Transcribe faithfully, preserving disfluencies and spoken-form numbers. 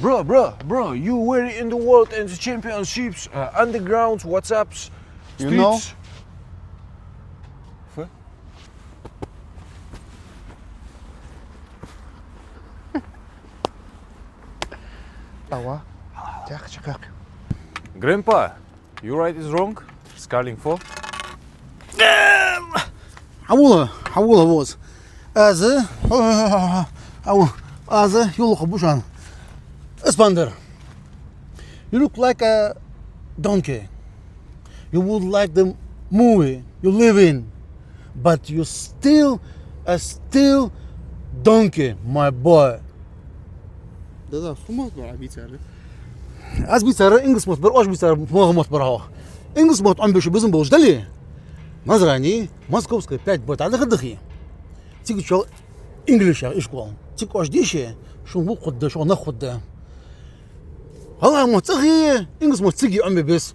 Bro, bro, bro, you were in the world and the championships, uh, undergrounds, WhatsApps, streets. Grandpa, your right is wrong. Scarling four. Хьавола, хьавола, воз. Аз, хьавола, аз юлха бушан. Испандер. You look like a donkey. You would like the movie you live in, but you still a still donkey, my boy. Да-да, фу мотт бар Ӏа бийцар? Аз бийцар ингалс мотт бар, оаш бийцар малагӀа мотт бар хьох? Ингалс мотт Ӏомабеш безам болаш дале, Назране, Московская пять Б тӀа даха дахе. Цига чу English яха ишкол. Цига оаш дийше, шун вукхудда, шун нахудда. ГӀалгӀай мотт цӀагӀа, ингалс мотт цига Ӏомабе беза.